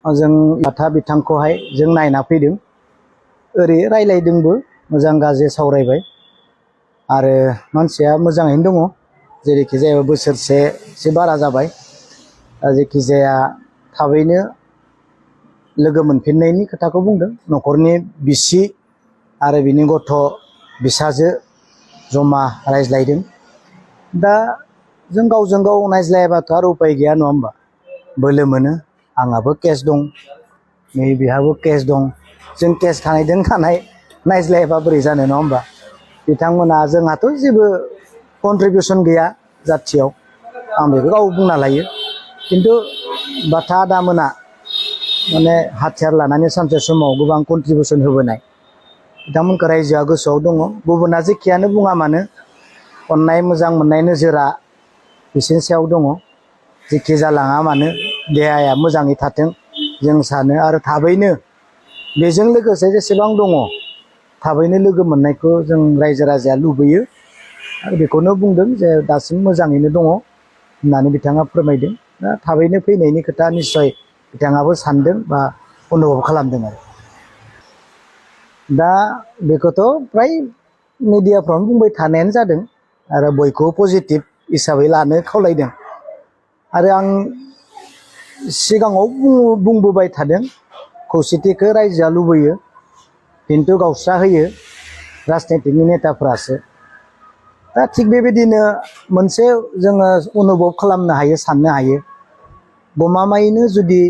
जों बाथा बिथांखौहाय जों नायना फैदों ओरै रायलायदोंबो मोजां गाज्रि सावरायबाय आरो मानसिया मोजाङैनो दङ जेरैखि जाया बोसोरसे से बारा जाबाय जेखि जाया थाबैनो लोगो मोनफिननायनि खोथाखौ बुंदों न'खरनि बिसि आरो बिनि गथ' बिसाजो जमा रायज्लायदों दा जों गावजों गाव नायज्लायाबाथ' आरो उपाय गैया नङा होमबा बोलो मोनो आंहाबो केस दं नै बिहाबो केस दं जों केस थानायजों थानाय नायज्लायाबा बोरै जानो नङा होमबा बिथांमोना जोंहाथ' जेबो कन्ट्रिबिउसन गैया जाथियाव आं बेखौ गाव बुंना लायो खिन्थु बाथा आदामोना माने हाथियार लानानै सानसे समाव गोबां कन्ट्रिबिउसन होबोनाय बिथांमोनखौ रायजोआ गोसोआव दङ गुबुना जेखियानो बुङा मानो अननाय मोजां मोननाय नोजोरा बिसोरनि सायाव दङ जेखि जालाङा मानो देहाया मोजाङै थाथों जों सानो आरो थाबैनो बेजों लोगोसे जेसेबां दङ थाबैनो लोगो मोननायखौ जों रायजो राजाया लुबैयो आरो बेखौनो बुंदों जे दासिम मोजाङैनो दङ होननानै बिथाङा फोरमायदों दा थाबैनो फैनायनि खोथा निस्सय बिथाङाबो सानदों बा अनुभब खालामदों आरो दा बेखौथ' फ्राय मिडियाफ्रावनो बुंबाय थानायानो जादों आरो बयखौबो पजिटिभ हिसाबै लानो खावलायदों आरो आं सिगाङाव बुंबोबाय थादों खौसेथिखौ रायजोआ लुबैयो खिन्थु गावस्रा होयो राजनितिकनि नेताफ्रासो दा थिग बेबायदिनो मोनसे जोङो अनुभब खालामनो हायो साननो हायो गमामायैनो जुदि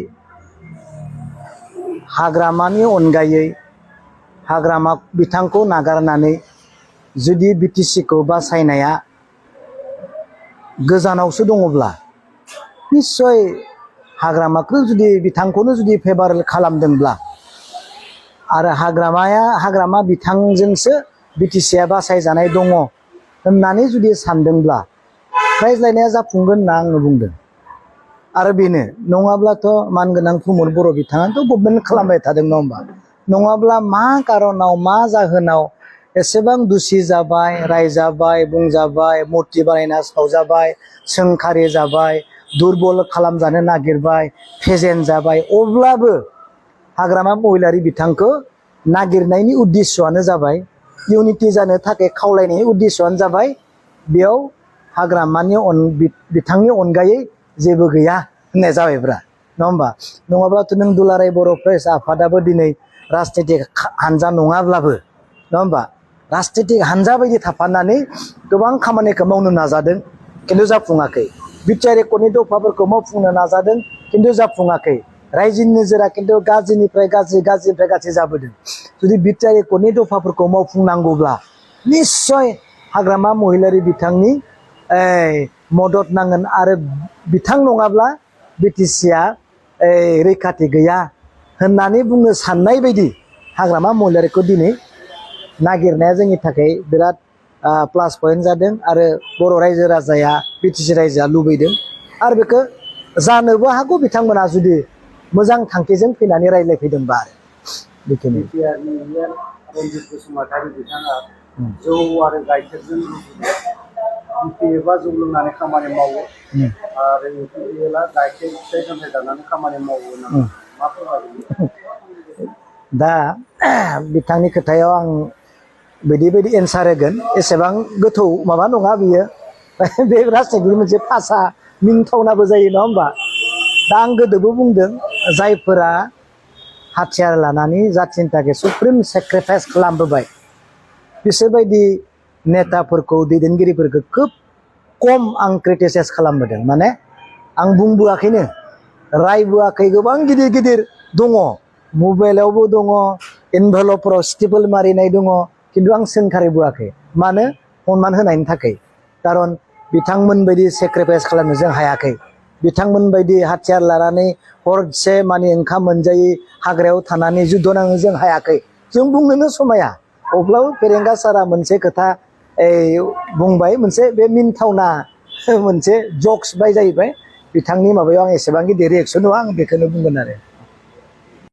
हाग्रामानि अनगायै हाग्रामा बिथांखौ नागारनानै जुदि बिटिसिखौ बासायनाया गोजानावसो दङब्ला निस्सय हाग्रामाखौ जुदि बिथांखौनो जुदि फेभार खालामदोंब्ला आरो हाग्रामा बिथांजोंसो बिटिसिआ बासायजानाय दङ होननानै जुदि सानदोंब्ला रायज्लायनाया जाफुंगोन होनना आंनो बुंदों आरो बेनो नङाब्लाथ' मानगोनां प्रमद बर' बिथाङाथ' गभर्नमेन्ट खालामबाय थादों नङा होमबा नङाब्ला मा कारनाव मा जाहोनाव एसेबां दुसि जाबाय रायजाबाय बुंजाबाय मुर्ति बानायना सावजाबाय सोंखारि जाबाय दुरबल खालामजानो नागिरबाय फेजेन जाबाय अब्लाबो हाग्रामा महिलारि बिथांखौ नागिरनायनि उद्देश्यआनो जाबाय इउनिटि जानो थाखाय खावलायनायनि उद्देश्यआनो जाबाय बेयाव हाग्रामानि बिथांनि अनगायै जेबो गैया होननाय जाबायब्रा नङा होमबा नङाब्लाथ' नों दुलाराय बर' प्रेस आफादाबो दिनै राजनितिक हानजा नङाब्लाबो नङा होमबा राजनितिक हानजा बायदि थाफानानै गोबां खामानिखौ मावनो नाजादों खिन्थु जाफुङाखै बिटिआर एकर्डनि दफाफोरखौ मावफुंनो नाजादों खिन्थु जाफुङाखै रायजोनि नोजोरा खिन्थु गाज्रिनिफ्राय गाज्रि जाबोदों जुदि बिटिआर एकर्डनि दफाफोरखौ मावफुंनांगौब्ला निस्सय हाग्रामा महिलारि बिथांनि मदद नांगोन आरो बिथां नङाब्ला बिटिसिआ रैखाथि गैया होननानै बुंनो साननाय बायदि हाग्रामा महिलारिखौ दिनै नागिरनाया जोंनि थाखाय बिराद प्लास पइन्ट जादों आरो बर' रायजो राजाया बिटिसि रायजोआ लुबैदों आरो बेखौ जानोबो हागौ बिथांमोना जुदि मोजां थांखिजों फैनानै रायज्लायफैदोंबा आरो बेखिनि रन्जित बसुमतारी बिथाङा जौ आरो गाइखेरजों बिपिएफआ जौ लोंनानै खामानि मावो आरो इउपिपिएलआ गाइखेर फिथाइ सामथाइ दाननानै खामानि मावो होननानै मा फोरमायदों दा बिथांनि खोथायाव आं बिदि एन्सार होगोन एसेबां गोथौ माबा नङा बियो बे राजनितिकनि मोनसे भाषा मिनिथावनाबो जायो नङा होमबा दा आं गोदोबो बुंदों जायफोरा हाथियार लानानै जाथिनि थाखाय सुप्रिम सेक्रिफाइस खालामबोबाय बिसोरबायदि नेताफोरखौ दैदेनगिरिफोरखौ खोब खम आं क्रिटिसाइज खालामबोदों माने आं बुंबोआखैनो रायबोआखै गोबां गिदिर दङ मबाइलावबो दङ एनभेलपफोराव स्टिपल मारिनाय दङ खिन्थु आं सोंखारिबोआखै मानो सनमान होनायनि थाखाय कारन बिथांमोन बायदि सेक्रिफाइस खालामनो जों हायाखै बिथांमोन बायदि हाथियार लानानै हरसे माने ओंखाम मोनजायै हाग्रायाव थानानै जुद्ध नांनो जों हायाखै जों बुंनोनो समाया अब्लाबो फेरेंगा सारा मोनसे खोथा बुंबाय मोनसे बे मिनिथावना मोनसे जक्स बाय जाहैबाय बिथांनि माबायाव आं एसेबां गिदिर रिएक्सन होआ आं बेखौनो बुंगोन आरो